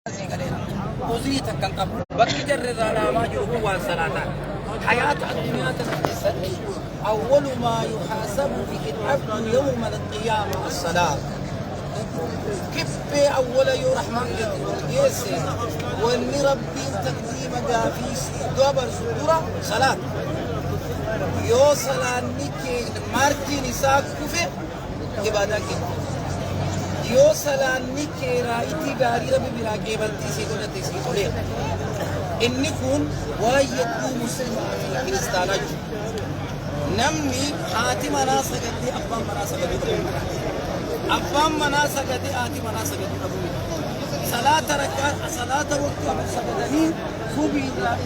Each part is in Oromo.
Sii galeera. Uzrii takka hin qabu. Bakki jarri irraa dhaamaa jiru kun waan salaataa. Hayaata addunyaa tana keessatti awwalu maa yuhaasabu bihi al-abdu yawma al-qiyaama as-salaat. Kibbee awwala yoo rahmaan gadi ol geesse wanni Rabbiin taqdiima gaafii sii dabarsu dura salaata. Yoo salaanni kee maarkiin isaa kufe ibaadaan kee kufe. Yoo salaanni kee raayitii gaarii Rabbi biraa qeebaltii sii godhate sii toleera. Inni kun waan yedduu muslimaa fi kiristaanaa jiru. Namni haati manaa sagadee abbaan manaa sagaduu dhabuu miti. Abbaan manaa sagadee haati manaa sagaduu dhabuu miti. Salaata rakkaa salaata waqtii afur sagadanii subii irraa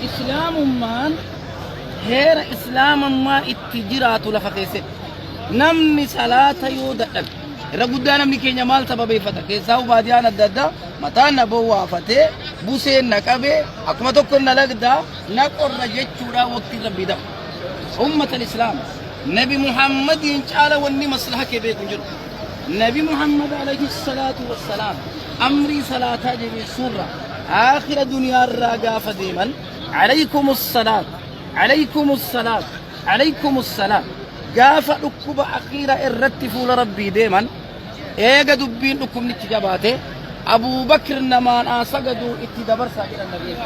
Islaamummaan heera islaamummaa itti jiraatu lafa keessatti namni salaata yoo dadhabe irra guddaa namni keenya maal sababeeffata keessaa baadiyaan adda addaa mataan na bowwaafatee buseen na qabee akkuma tokko na lagdaa na qorra jechuudhaan waqtiin rabbii daba. Ummatan islaam Nabi Muhammadiin caala wanni maslaha kee beeku hin jiru. Nabi Muhammad alayhi salaatu wassalaam amrii salaataa jabeessuurra aakhira duniyaarraa gaafa deeman alaykum salaat alaykum salaat alaykum salaat gaafa dhukkuba akhiira irratti fuula rabbii deeman eega dubbiin dhukkubnichi jabaate Abuu Bakr namaan haa sagaduu itti dabarsaa jedhan nabiin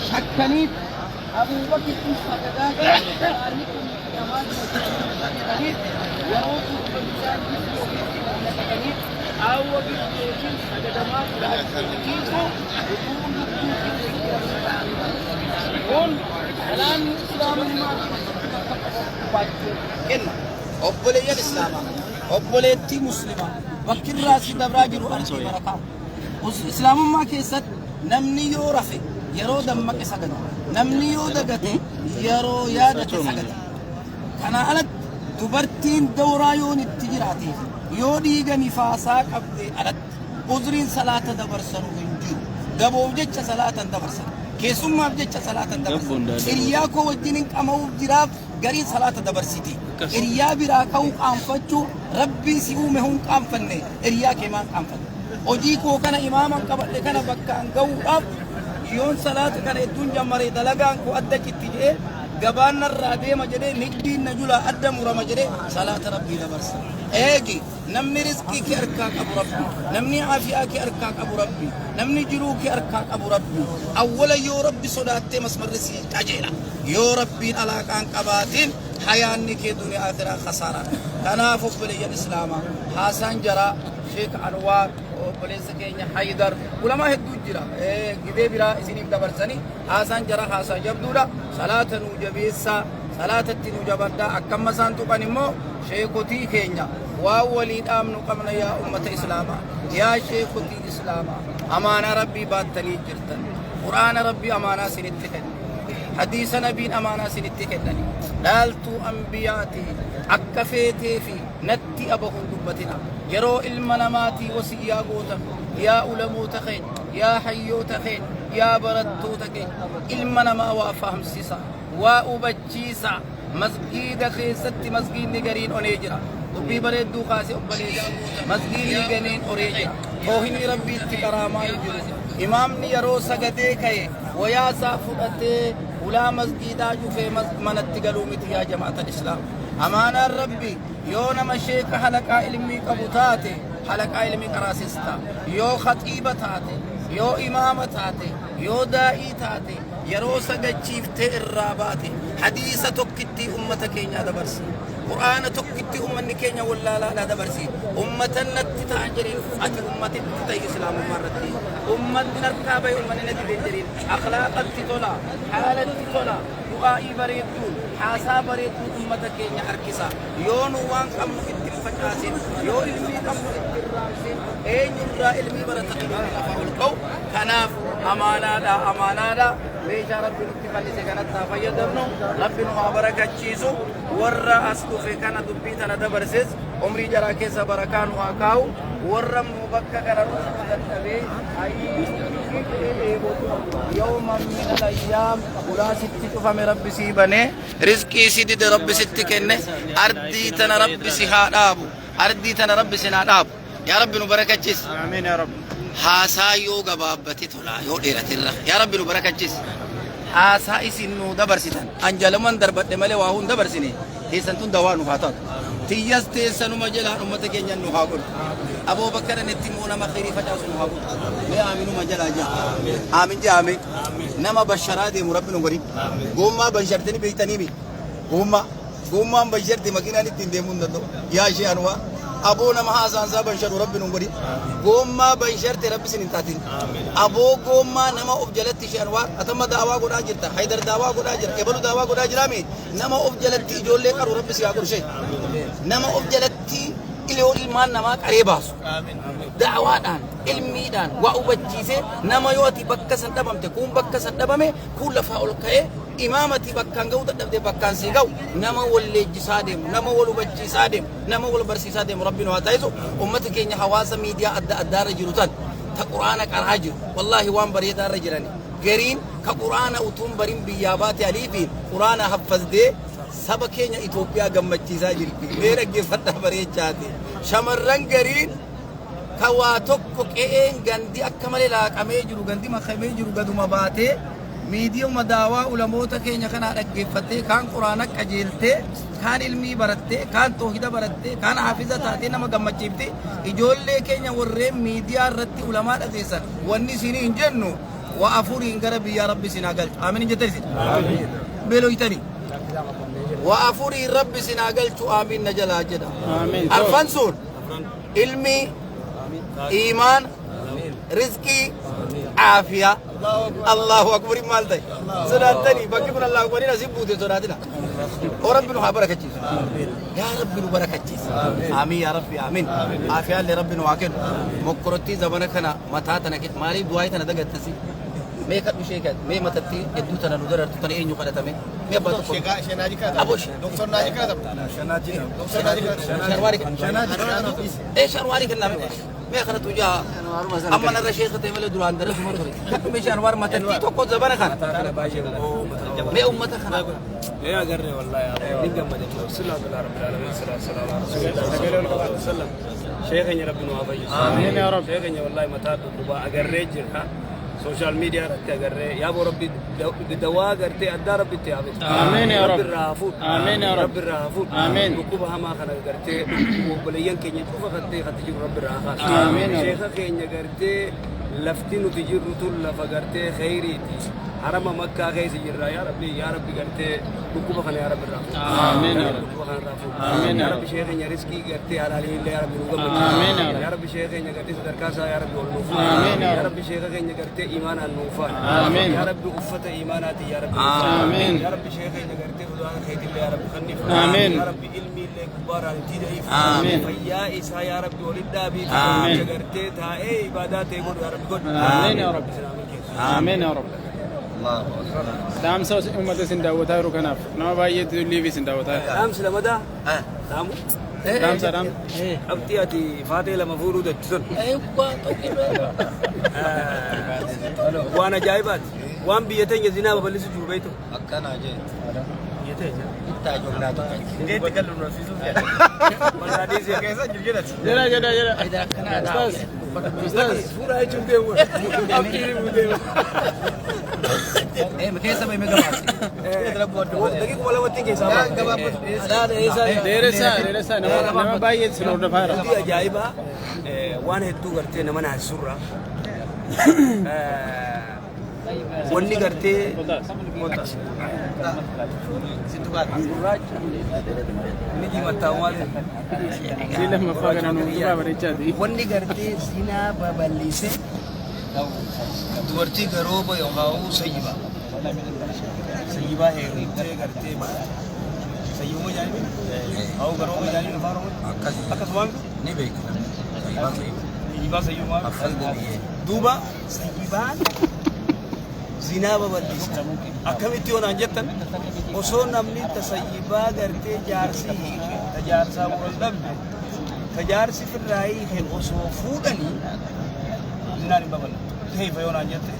shakkaniit Abuu Bakr kun sagadaa jira kun namaa jedhanii yeroo dhukkuba bishaan gidduu ofiitti naqatanii qaawwa gidduutiin sagadamaa jiraachuun utuu lubbuu keessa kun salaanni islaamummaa keessatti kenna. Obboleeyyan islaamaa, obboleettii muslimaa, bakki irraa si dabraa jiru argee barakaa. Islaamummaa keessatti namni yoo rafe yeroo dammaqe sagada. Namni yoo dagate yeroo yaadate sagada. Kanaa alatti dubartiin dawraa yoon itti jiraatee fi yoo dhiiga nifaasaa qabdee alatti uzriin salaata dabarsanu hin jiru. Daboof jecha salaata hin dabarsan. Keessummaaf jecha salaata hin dabarsan. Hiriyaa koo wajjin hin qama'uuf jiraaf gariin salaata dabarsiti. Hiriyaa biraa ka'uu qaanfachuu Rabbii si uume hun qaanfanne hiriyaa kee maan qaanfatte. Hojii koo kana imaaman qabadhe kana bakkaan ga'uudhaaf yoon salaata kana hedduun jammare dalagaan koo adda citti jedhee gabaan narraa deema jedhee nigdiin na julaa adda murama jedhee salaata Rabbii dabarsa. Eegi namni rizqii kee harkaa qabu Rabbi, namni aafiyaa kee harkaa qabu Rabbi, namni jiruu kee harkaa qabu Rabbi. Awwala yoo Rabbi sodaattee masmarri sii qajeela. Yoo Rabbiin alaaqaan qabaatiin hayaanni kee duniyaa akiraa kasaaraadha. Kanaaf obboleeyyan Islaamaa haasaan jaraa Sheek Anwaar obboleessa keenya Haydar ulamaa hedduu jira. Gidee biraa isiniif dabarsanii haasaan jaraa haasaa jabduudha. Salaata nuu jabeessaa, salaatatti nuu jabadhaa. Akkamma isaan tuqan immoo sheekotii keenya waan walii dhaamnu qabna yaa ummata Islaamaa. Yaa sheekotii Islaamaa amaanaa Rabbii baattanii jirtan. Qur'aana Rabbii amaanaa isinitti kenne. Hadiisa Nabiin amaanaa isinitti kennani. Dhaaltuu anbiyaati akka feetee fi natti abahuun dubbatina. Yeroo ilma namaatii wasiyyaa gootan yaa ulamoota keenya, yaa hayyoota keenya, yaa barattoota keenya ilma namaa waa fahamsisa, waa hubachiisa. Masgiida keessatti masgiidni gariin onee jira. Dubbii bareedduu kaase obboleessi. Masgiidni gariin onee jira. Toohinni Rabbiitti qaraamaa hin jiru. Imaamni yeroo sagadee ka'e wayaa isaa fudhatee hulaa masgiidaa cufee manatti galuu miti yaa jamaatal islaam. Amaanaan Rabbi yoo nama sheeka halaqaa ilmii qabu taate halaqaa ilmii qaraasista. Yoo khaxiiba taate, yoo imaama taate, yoo daa'ii taate yeroo sagachiiftee irraa baate hadiisa tokkittii ummata keenyaa dabarsi. Qur'aana tokkittii ummanni keenya wallaalaadhaa dabarsi. Ummatan natti ta'an jedheen ati ummatitti ta'i islaamummaa irratti. Ummatni narkaa bahe ummanni na dide jedheen akhlaaqatti tola, haalatti tola, du'aa'ii bareedduun, haasaa bareedduun ummata keenya harkisa. Yoo nu waan qabnu itti hin facaasin, yoo ilmii qabnu itti hin raabsin, eenyurraa ilmii barata lafa ol ka'u. Kanaaf amaanaadha, amaanaadha. Meeshaa Rabbi nutti fannise kanatti haa fayyadamnu. Rabbi nu haa barakachiisu. Warra as dhufe kana dubbii tana dabarses umrii jaraa keessa barakaa nu haa kaa'u. Warra immoo bakka kana dhufuu dadhabee yawman min al-ayyaam ulaa sitti cufame Rabbi sii banee rizqii si dide Rabbi sitti kenne ardii tana Rabbi si haa dhaabu. Ardii tana Rabbi si haa dhaabu. Yaa Rabbi nu barakachiis. Amiin yaa Rabbi. Haasaa yoo gabaabbate tola yoo dheerate irra. Yaa Rabbi nu barakachiis. Haasaa isin nu dabarsitan. An jalaman darbadhe malee waa hun dabarsine. Teessan tun dawaa nu haa taatu. Tiyyas teessanuma jalaan ummata keenya nu haa godhu. Aboo bakka dhanetti immoo nama khayrii facaasu nu haa godhu. Mee aaminuma jalaa jaa. Aamin jaa aamin. Nama basharaa deemu Rabbi nu godhin. Goommaa bashartanii beektanii mi? Goommaa. Goommaan bansharte makiinaan ittiin deemuu hin danda'u. Yaa ishee anuwaa. Aboo nama haasaan isaa bansharu Rabbi nun godhin. Goommaa bansharte Rabbi sin hin taatin. Aboo goommaa nama of jalatti ishee anuwaa. Atamma daawaa godhaa jirta. Haydar daawaa godhaa jira. Ebalu daawaa godhaa jiraami. Nama of jalatti ijoollee qaru Rabbi si haa godhu ishee. Nama of jalatti iloo ilmaan namaa qaree baasu. Da'awaadhaan, ilmiidhaan waa hubachiisee nama yoo ati bakka san dhabamte kuun bakka san dhabame kuun lafaa ol ka'ee imaamati bakkaan ga'uu dadhabde bakkaan sii ga'u nama wal leenjisaa deemu nama wal hubachiisaa deemu nama wal barsiisaa deemu Rabbi nu haa taasisu. Ummata keenya hawaasa miidiyaa adda addaarra jiru tan ta quraana qaraa jiru wallaahi waan bareedaarra jirani gariin ka quraana utuun barin biyyaa baate aliifiin quraana haffazdee saba keenya Itoophiyaa gammachiisaa jirti. Mee dhaggeeffadhaa bareechaati. Shamarran gariin ka waa tokko qe'een gandi akka malee laaqamee jiru gandi makamee jiru gaduma baatee miidiyuma daawaa ulamoota keenya kanaa dhaggeeffattee kaan quraana qajeeltee kaan ilmii barattee kaan toohida barattee kaan hafiza taatee nama gammachiifti. Ijoollee keenya warreen miidiyaa irratti ulamaa dhageessan wanni isinii hin jennu waa afuriin gara biyyaa Rabbi isin haa galchu. Amiin hin jettan isin? Beeloytanii. Waa afuriin Rabbi isin haa galchu amiin na jalaa jedha. Amiin. Arfan sun ilmii, iimaan, rizqii, aafiyaa. Allahu akbar maal ta'e? Sodaattanii bakki kun Allahu akbariin asii buute sodaatina. Oo Rabbi nu haa barakachiisu. Yaa Rabbi nu barakachiisi. Amiin yaa Rabbi amiin. Aafiyaallee Rabbi nu haa kennu. Mokkorottii zamana kana mataa tana maaliif du'aayii tana dagattasi? Mee kadhu ishee kadhu. Mee matatti hedduu tana nu darartu tana eenyu kadhatame? Mee abbaa tokko. Aboo Doktor Naaji kadhatame. Doktor Naaji kadhatame. Sharwaari ee sharwaari kenname. Mee kanatu jaa amma narra sheekha ta'e malee duraan darasuma ture. Kadhu mee sharwaar matattii tokko zabana kana. Mee ummata kana. Ee agarre wallahi ni gammade sila bila rabbil alamin sala sala ala rasulillah sallallahu alaihi wasallam. Sheekh keenya Rabbi nu haa fayyisu. Amiin yaa Rabbi. Sheekh keenya wallahi mataa dhukkubaa agarree jirra. Social media irratti agarree yaa boo Rabbi dawaa gartee addaa Rabbi itti haa fidu. Amiin yaa Rabbi Rabbi. irraa haa fuudhu. Amiin yaa Rabbi. Rabbi irraa haa fuudhu. Amiin. Dhukkuba hamaa kana gartee obboleeyyan keenya cufa gartee katti jiru Rabbi irraa haa kaasu. Amiin yaa Rabbi. Sheekha keenya gartee lafti nuti jirru tun lafa gartee kheyriiti. Harama Makkaa keessa jirra yaa Rabbi yaa Rabbi gartee dhukkuba kana yaa Rabbi irraa fuudhu. Amiin yaa Rabbi. Dhukkuba kana irraa fuudhu. Amiin yaa Yaa Rabbi. Rabbi sheekha keenya riskii gartee halaaliin illee yaa Rabbi nu gammachiisi. Amiin yaa Rabbi. Yaa Rabbi sheekha keenya gartee sadarkaa isaa yaa Rabbi ol nuuf fuudhi. Amiin yaa Yaa Rabbi. Rabbi sheekha keenya gartee imaanaan nuuf faani. Amiin. Yaa Rabbi uffata imaanaatiin yaa Rabbi nuuf faani. Amiin. Yaa Rabbi sheekha keenya gartee udaan keetillee yaa Rabbi kanniif. Amiin. Yaa Rabbi ilmi illee gubbaarraan itti da'iif. Amiin. Fayyaa isaa yaa Rabbi walitti dhaabii. Amiin. Gartee taa'ee ibaadaa ta'e godhu yaa Rabbi godhu. Amiin yaa Rabbi. Isin haa milkeessu. Amiin yaa Rabbi. Dhaamsa uummata isin daawwataa jiru kanaaf nama baay'eetu liivii isin daawwataa jira. Dhaamsi lamadaa dhaamu. Dhaamsa dhaamsa. Qabxii ati faatee lama fuudhuu jettu sun. Waan ajaa'ibaati. Waan biyya teenya zinaa babal'isu jiru beektu. Akkana jee. Biyya teenya. Ittaa ijoollee tokko. Indeetti gallu nu rafisuuf jedha. Bal'aadhiis keessa jiru jedhati. Jedha jedha jedha. Haydar akkana Ustaz. Ustaz. Fuudhaa jechuun deemu. Abdiin himuu deemu. Eh, keessa bahee gabaabsi. Daqiiquma lamatti keessaa ba'a. Dheeressaa dheeressaa nama baay'eetu isin hordofaa jira. Hojii ajaa'ibaa waan hedduu gartee nama naasisurra. Wanni gartee gurraacha inni diimattaa waan Si lammaffaa kana nu duraa bareechaati. Wanni gartee zinaa babal'ise dubartii garooba yookaan sayyibaa. Sayyibaa heerumtee gartee sayyibuma jaanibi haa garooba jaanibi afaan Oromoo akkasumaan Ni beekna. Sayyibaa sayyibaa. Sayyibaa sayyumaa Affan deebi'ee. Duuba sayyibaan zinaa babal'isa. Akkamitti yoo naan jettan osoo namni tasayyibaa gartee jaarsi hiike ta jaarsaa wal dhabde ta jaarsi firraa hiike osoo fuudhanii zinaan hin babal'atu. Keeyfa yoo naan jette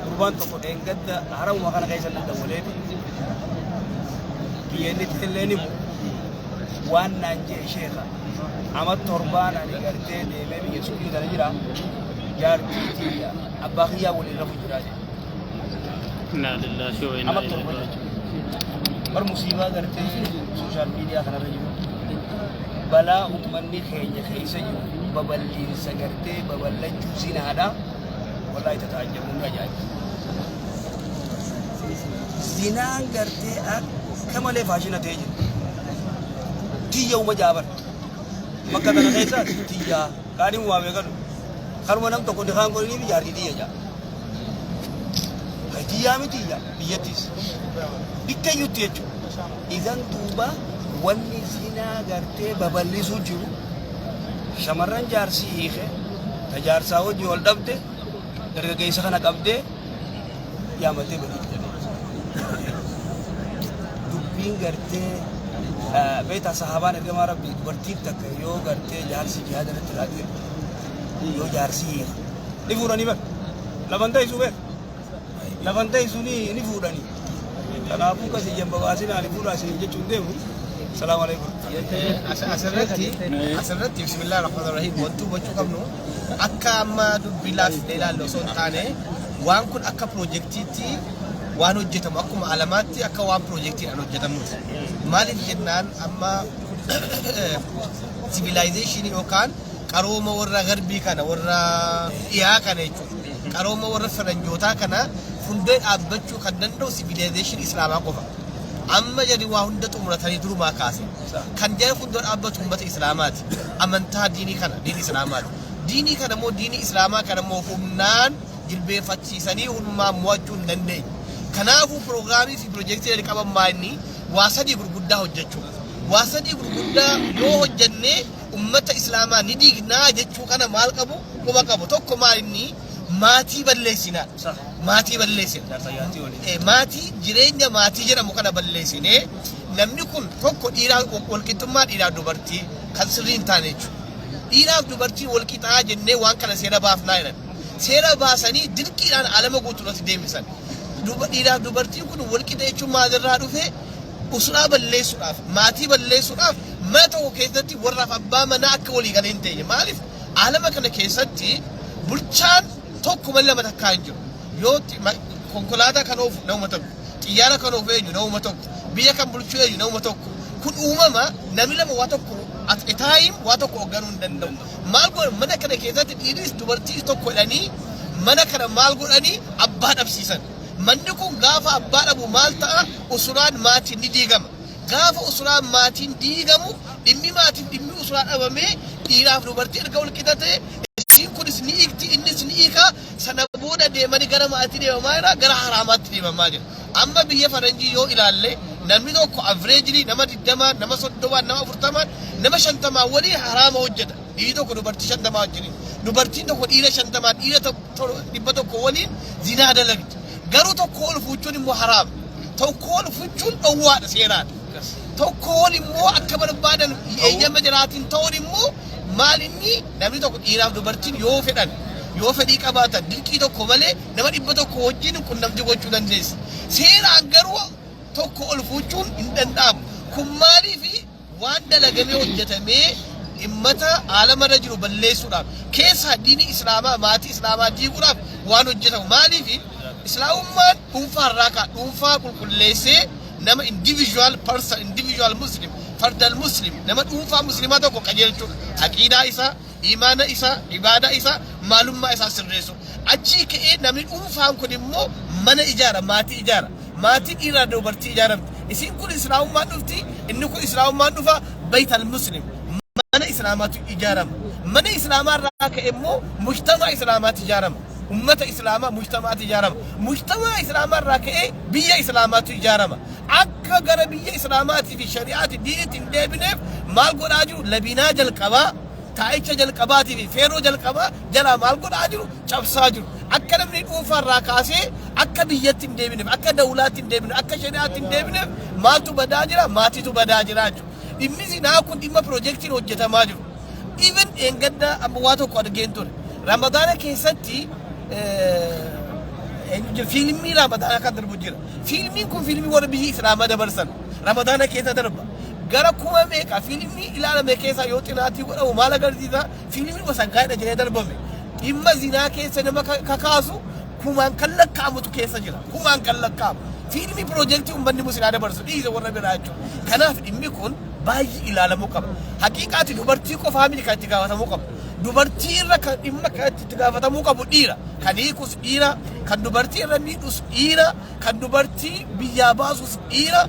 gurbaan tokko dheengadda haramuma kana keessa na dawwaleeti biyya inni itti illee ni bu'u. Waan naan jee, "Sheekha, ama 7n ani gartee deemee biyya suuqii tana jira, jaartii tiyya abbaa kiyyaa waliin rafu jira," jedhe. Inna lillahi wa inna Ama ilayhi 7 raaji'uun. Jechuudha. Bar musiibaa gartee social media kanarra jiru, balaa uummanni keenya keessa jiru, babal'iinsa gartee babal'achuu zinaadha. Wallaahi tata'ajjabuun ajaa'iba. Zinaan gartee akka malee faashina ta'ee jira. Tiyya uma jaaban. Bakka kana keessa tiyyaa qaanii waa beekanu. Kanuma nam tokko nikaan godhanii fi jaartii tiyya jaa. Tiyyaa miti tiyya biyyattis. Bikkayyutti jechuudha. Idan duuba wanni zinaa gartee babal'isuu jiru, shamarran jaarsii hiike, ta jaarsaa hojii ol dhabde, dargaggeessa kana qabdee yaamattee badii. Dubbiin gartee beektaa, sahaabaan ergamaa rabbii dubartiin takka yoo gartee jaarsi jihaada irratti raadiyee, yoo jaarsi hiika, ni fuudhanii bar lafan ta'isuu beek, lafan ta'isuu ni fuudhanii. Kanaafuu kasi jambabaasinaa ni fuudhaa isin jechuun deemu. Salaamu alaikum. Asirratti, bismillah rahmaan rahim, wanti hubachuu qabnu akka amma dubbii laaffisnee ilaallu osoo hin taane, waan kun akka piroojeektiitti waan hojjetamu, akkuma alamaatti akka waan piroojeektiidhaan hojjetamuuti. Maaliif jennaan, amma civilization yookaan qarooma warra garbii kana, warra dhiyaa kana jechuudha. Qarooma warra faranjootaa kana fundee dhaabbachuu kan danda'u civilization islaamaa qofa. Amma jadi waa hunda xumuratanii durumaa kaase. Kan jara fuuldura dhaabbatu uummata islaamaati. Amantaa diinii kana, diinii islaamaati. Diinii kana immoo, diinii islaamaa kana immoo humnaan jilbeeffachiisanii humnaan mo'achuu hin dandeenye. Kanaafuu piroogiraamii fi piroojeektii gadi qaban maanni waa sadii gurguddaa hojjechuu. Waa sadii gurguddaa yoo hojjennee ummata islaamaa ni diignaa jechuu kana maal qabu, quba qabu. Tokko maal inni? Maatii balleessinaa. Maatii balleessina. Maatii, jireenya maatii jedhamu kana balleessinee, namni kun tokko dhiiraa walqixxummaa dhiiraaf dubartii kan sirrii hin taane jechuudha. Dhiiraaf dubartii walqixaa jennee waan kana seera baafnaa jedhan. Seera baasanii dirqiidhaan alama guutuu irratti deemsisan. Dhiiraaf dubartiin kun walqixa jechuun maalirraa dhufe? Usuraa balleessuudhaaf, maatii balleessuudhaaf, mana tokko keessatti warraaf abbaa manaa akka walii galee hin teenye. Maaliif, alama kana keessatti bulchaan tokko malee lama takkaa hin jiru. Yoo konkolaataa kan oofu nama tokko, xiyyaara kan oofu eenyu? Nama tokko, biyya kan bulchu eenyu? Nama tokko. Kun uumama, namni lama waa tokko at a time waa tokko hoogganuu hin danda'u. Maal godhan? Mana kana keessatti dhiiris dubartiis tokko jedhanii mana kana maal godhanii abbaa dhabsiisan. Manni kun gaafa abbaa dhabu maal ta'a? Usuraan maatiin ni diigama. Gaafa usuraan maatiin diigamu, dhimmi maatiif dhimmi usuraa dhabamee, dhiiraaf dubartii erga wal qixa ta'e, isiin kunis ni hiikti, innis ni hiika. Sana booda deemanii gara maatii deemamaa jira, gara haraamaatti deemamaa jira. Amma biyya faranjii yoo ilaalle, namni tokko averagely nama 20n, nama 30n, nama 40n, nama 50n waliin haraama hojjeta. Dhiirri tokko dubartii 50 wajjiniin, dubartiin tokko dhiira 50n, dhiira 100 waliin zinaa dalagdi. Garuu tokko ol fuuchuun immoo haraama. Tokko ol fuuchuun dhowwaadha seeraan. Tokko ol immoo akka barbaadan eeyyama jiraatiin ta'uun immoo maal inni? Namni tokko dhiiraaf dubartiin yoo fedhan, yoo fedhii qabaatan, dirqii tokko malee nama 100 wajjin qunnamtii gochuu dandeessa. Seeraan garuu tokko ol fuuchuun hin danda'amu. Kun maaliifi? Waan dalagamee hojjetamee dhimmata aalamarra jiru balleessuudhaaf, keessaa diinii islaamaa, maatii islaamaa diiguudhaaf waan hojjetamu. Maaliifi, islaamummaan dhuunfaa irraa ka'a, dhuunfaa qulqulleessee nama individual person, individual muslim, fardal muslim, nama dhuunfaa muslimaa tokko qajeelchuudha. Aqiidaa isaa, imaana isaa, ibaadaa isaa, maalummaa isaa sirreessu. Achii ka'ee namni dhuunfaan kun immoo mana ijaara, maatii ijaara. Maatii dhiiraa dubartii ijaaramti. Isiin kun islaamummaan dhufti, inni kun islaamummaan dhufa, baytal muslim. Mana islaamaatu ijaarama. Mana islaamaa irraa ka'e immoo mujtamaa islaamaatu ijaarama. Ummata islaamaa mujtamaatu ijaarama. Mujtamaa islaamaa irraa ka'ee biyya islaamaatu ijaarama. Akka gara biyya islaamaatii fi shari'aati diinitti hin deebineef maal godhaa jiru? Labinaa jalqabaa, taa'icha jalqabaatii fi feeroo jalqabaa jalaa maal godhaa jiru? Cabsaa jiru. Akka namni dhuunfaa irraa kaasee akka biyyatti hin deebineef, akka dawlaatti hin deebineef, akka shari'aatti hin deebineef maaltu badaa jira? Maatiitu badaa jira jechuudha. Dhimmi zinaa kun dhimma piroojeektiin hojjetamaa jiru. Even dheengadda amma waa tokko argeen ture. Ramadaana keessatti fiilmii Ramadaana kan darbu jira. Fiilmiin kun fiilmii warra biyya Islaamaa dabarsan. Ramadaana keessa darba. Gara kuma meeqa fiilmii ilaalame keessaa yoo xinaatii godhamu maal agarsiisa? Fiilmiin gosa gaariidha jedhee darbame. Dhimma zinaa keessa nama kakaasu kumaan kan lakkaa'amutu keessa jira. Kumaan kan lakkaa'amu. Fiilmii piroojeektii uummanni musliimaa dabarsu dhiisa warra biraa jechuudha. Kanaaf dhimmi kun baay'ee ilaalamuu qaba. Haqiiqaati dubartii qofaa miti kan itti gaafatamuu qabu. Dubartii irra kan dhimma kanatti itti gaafatamuu qabu dhiira. Kan hiikus dhiira, kan dubartii irra miidhus dhiira, kan dubartii biyyaa baasus dhiira.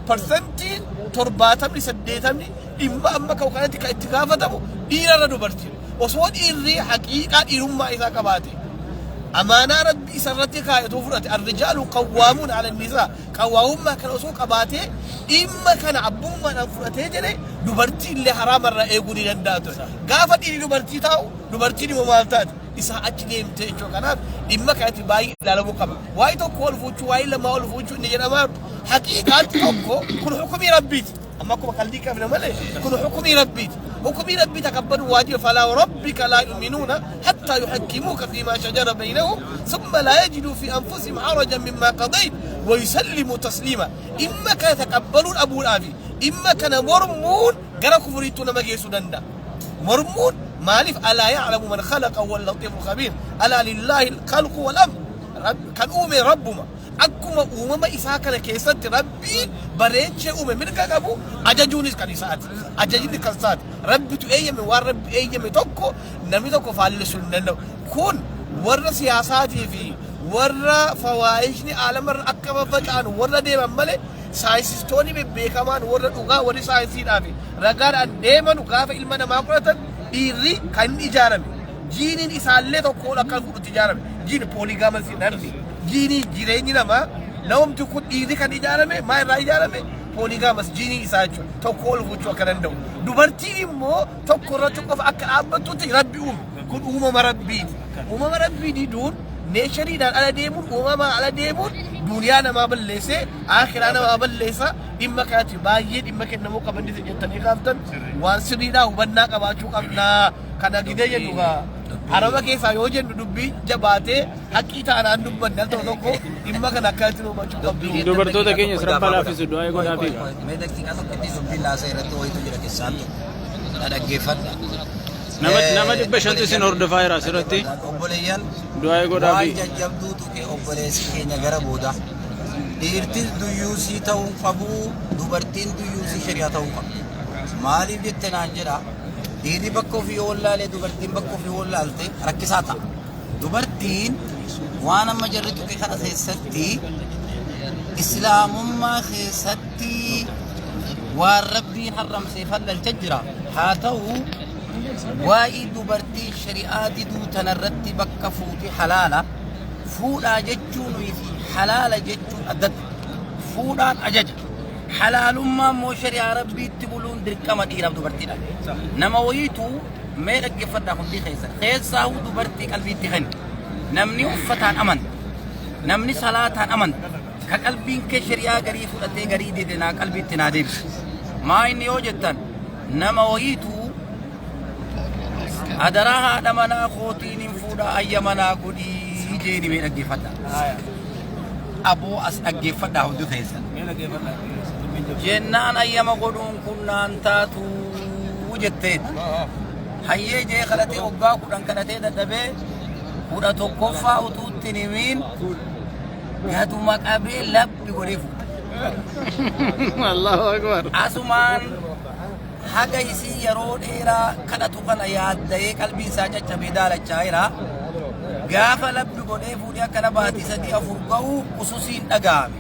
Parsantiin 70 80 dhimma amma ka'u kanatti kan itti gaafatamu dhiira irra dubartii. Osoo dhiirri haqiiqaa dhiirummaa isaa qabaate amaanaa Rabbi isa irratti kaa'e otoo fudhate, arrijaalu qawwaamuun ala nisaa, qawwaamummaa kana osoo qabaatee dhimma kana abbummaadhaan fudhatee jedhe dubartii illee haraama irraa eeguu ni danda'a ture. Gaafa dhiirri dubartii taa'u dubartiin immoo maal taati? Isaa achi deemtee jechuudha. Kanaaf dhimma kanatti baay'ee ilaalamuu qaba. Waa'ee tokko ol fuuchuu, waa'ee lamaa ol fuuchuu inni jedhamaa haqiiqaatti tokko kun hukumii Rabbiiti. Amma akkuma qalbii qabna malee kun hukumii Rabbiiti. Hukumii Rabbii takabbalu waajiba falaa rabbika laa yu'minuuna hattaa yuhakkimuuka fiimaa shajara baynahum thumma laa yajiduu fi anfusihim harajan mimmaa qadayt wa yusallimuu tasliima. Dhimma kana takabbaluu dhabuudhaa fi dhimma kana mormuun gara kufuriittuu nama geessuu danda'a. Mormuun maaliif alaa ya'lamu man khalaqa huwa al-latiiful khabiir alaa lillaahi al-khalqu wal amr. Kan uume Rabbuma. Akkuma uumama isaa kana keessatti Rabbiin bareechee uume mirga qabu, ajajuunis kan isaati. Ajajni kan isaati. Rabbitu eeyyame, waan Rabbi eeyyame tokko namni tokko faallessuu hin danda'u. Kun warra siyaasaatii fi warra fawaayishni aalamarra akka faffaca'an warra deeman malee saayinsistoonni bebbeekamaan warra dhugaa warri saayinsiidhaa fi ragaadhaan deemanu gaafa ilma namaa qoratan dhiirri kan inni ijaarame jiiniin isaallee tokko ol akka fuudhutti ijaarame. Jiini polygamous namni jiinii jireenyi namaa namumti kun dhiirri kan ijaarame maa irraa ijaarame? Polygamous jiinii isaa jechuudha. Tokko ol fuuchuu akka danda'u. Dubartiin immoo tokko irratti qofa akka dhaabbattutti Rabbi uume. Kun uumama Rabbiiti. Uumama Rabbii diduun, natureiidhaan ala deemuun, uumamaa ala deemuun duniyaa namaa balleessee akhiraa namaa balleessa. Dhimma kanatti baay'ee dhimma kennamuu qaban jettanii kaaftan waan sirriidhaa hubannaa qabaachuu qabnaa. Kana gidee jennu gaa harama keessaa yoo jennu dubbii jabaatee haqqii taanaan dubbanne al tokko tokko dhimma kana akkanatti nu hubachuu qabdu. Dubartoota keenya sirraa laaffisu du'aa godhaafi. Mee daqiiqaa tokkotti dubbiin laasa irratti wayitu jira keessaan tokko. Na dhaggeeffadha. Nama 500tu isin hordofaa jira asirratti. Obboleeyyan Du'aa godhaafi. waan jajjabduu tuqe obboleessi keenya gara booda. Dhiirtis duyyuusii ta'uu qabu, dubartiin duyyuusii shari'aa ta'uu qabdu. Maaliif jette naan jedha. Dhiirri bakka ofii yoo wallaalee dubartiin bakka ofii wallaalte rakkisaa ta'a. Dubartiin waan amma jarri tuqe kana keessatti islaamummaa keessatti waan Rabbiin harramsee fallalcha jira. Haa ta'u, waa'ee dubartii shari'aa diduu tanarratti bakka fuuti halaala. Fuudhaa jechuun fi halaala jechuun addadha. Fuudhaan ajaja. Halaalummaa immoo shari'aa Rabbiitti buluun dirqama dhiiraaf dubartiidha. Nama wayiitu mee dhaggeeffadhaa hundi keessan. Keessaahuu dubartii qalbiitti kenni. Namni uffataan amanta. Namni salaataan amanta. Ka qalbiin kee shari'aa garii fudhatee garii dide naa qalbiitti naa deebisa. Maa inni yoo jettan, nama wayiitu adaraa haadha manaa kootiin hin fuudha ayya manaa godhii jeeni, mee dhaggeeffadhaa. Aboo as dhaggeeffadhaa hundi keessan. Jennaan ayyama godhuun kun naan taatu jetteen. Hayyee jee kadhatee waggaa 10 kadhatee dadhabee 11ffaa utuu itti hin himiin gaduma qabee labbi godhee fuudha. Allahu Akbar. Asumaan haga isii yeroo dheeraa kadhatu kana yaadda'ee qalbiin isaa caccabee daalachaa jira. Gaafa labbi godhee fuudhee akkana baatii 3 4 ga'u ususiin dhaga'ame.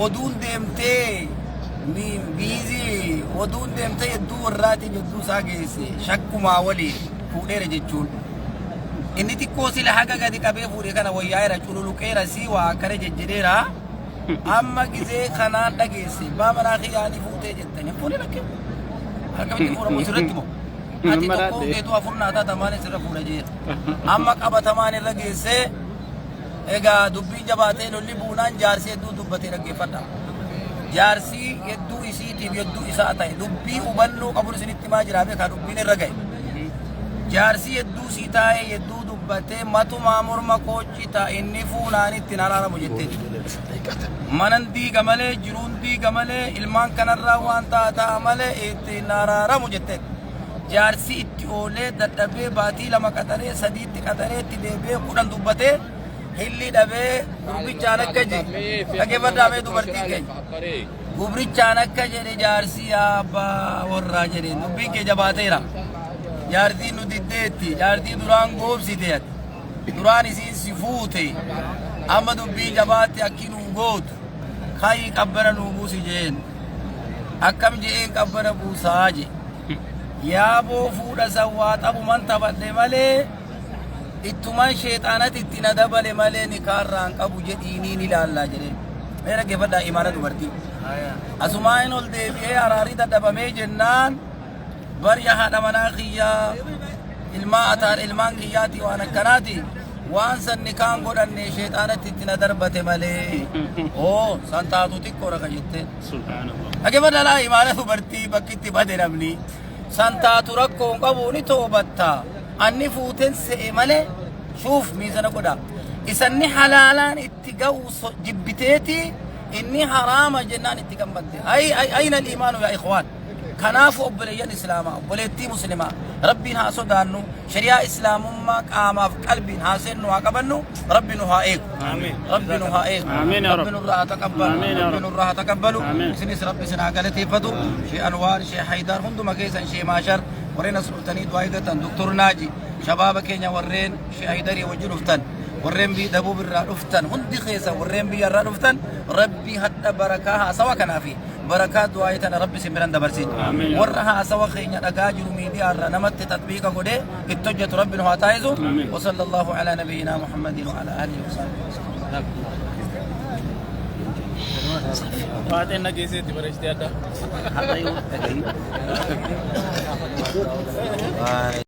Oduun deemtee biizii oduun deemtee hedduu warraatiin hedduu isaa geesse shakkumaa waliin fuudheera jechuun. Inni xiqqoo sila haga gadi qabee fuudhee kana wayyaa'eera, cululuqeera, sii waa akkana jejjedheera. Amma gizee kanaan dhageesse baa manaa kiyyaanii fuutee jettanii fuudhee lakkee. Akkamitti fuudhamu sirratti moo? Ati tokkoon keetuu afur naa taata maaliin sirra fuudha jeera. Amma qabatamaan irra geessee egaa dubbiin jabaatee lolli buunaan jaarsi hedduu dubbatee dhaggeeffadha. Jaarsi hedduu isiitiif hedduu isaa ta'e dubbii hubannoo qabuun isinitti himaa jira beekaa dubbiin irra ga'e. Jaarsi hedduu sii taa'ee hedduu dubbatee matumaa morma koochita inni fuunaan ittiin araaramu jetteeti. Manan diiga malee jiruun diiga malee ilmaan kanarraa waan ta'a ta'a malee ittiin araaramu jetteeti. Jaarsi itti oolee dadhabee baatii 2 qaxaree 3tti qaxaree itti deebi'ee 10 dubbatee hillii dhabee gurbichaan akka jedhe dhaggeeffadhaa mee dubartiin keenya. Gubrichaan akka jedhe jaarsi yaa abbaa warraa jedhe dubbiin kee jabaateera. Jaartiin nu diddeetti jaartii duraan goobsite ati. Duraan isiin si fuute amma dubbii jabaatti akki nuu gootu ka'ii qabbana nuu buusi jeen. Akkam je'een qabbana buusaa je. Yaaboo fuudha san waa xabuman taphadhe malee ittuman sheexaanati itti na dabale malee nikaarraa hin qabu jedhiinii ni laallaa jedheen. Mee dhaggeeffadhaa imaana dubartii. Asumaan ol deebi'ee araarii dadhabamee jennaan barya haadha manaa kiyyaa ilmaa ataan ilmaan kiyyaati waan akkanaati waan san nikaan godhanne sheexaanatti itti na darbate malee oo san taatu xiqqoodha kan jetteen. Subhaanallah. Dhaggeeffadhaa laa imaana dubartii bakki itti bade namni. San taatu rakkoo hin qabu ni toobatta. Anni fuuten se'e malee shuuf miizana godha. Isanni halaalaan itti ga'u jibbiteeti inni haraama jennaan itti gammadde. Ayna al-imaanu yaa ikhwaan. Kanaafu obboleeyyan islaamaa obboleettii muslimaa rabbiin haa sodaannu shari'aa islaamummaa qaamaaf qalbiin haa seennu haa qabannu rabbi nu haa eegu. Rabbi nu haa eegu. Amiin yaa Rabbi Rabbi. nurraa haa taqabbalu. Amiin yaa Rabbi Rabbi. nurraa haa taqabbalu. Amiin. Isinis rabbi isin haa galateeffatu. Shee Anwaar, Shee Haydar hunduma keessan Shee Maashar warreen as dhuftanii du'aa eeggatan Doktor Naaji shabaaba keenya warreen Shee Haydarii wajji dhuftan warreen biyya Dabuub irraa dhuftan hundi keessan warreen biyya irraa dhuftan rabbi hadha barakaa haasawa kanaa fi barakaa du'aa'ii tana rabbi isin biran dabarsin. Amiin. Warra haasawa keenya dhagaa jiru miidiyaa irraa namatti tatbiiqa godhee itti hojjetu rabbi nu haa taasisu. Amiin. Wa sallallahu ala nabiyyinaa Muhammadin wa ala alihi wa sahbihi wa sallam. Faaxeen dhageesseetti bareechitee adda. Har'a yoo dhagahi.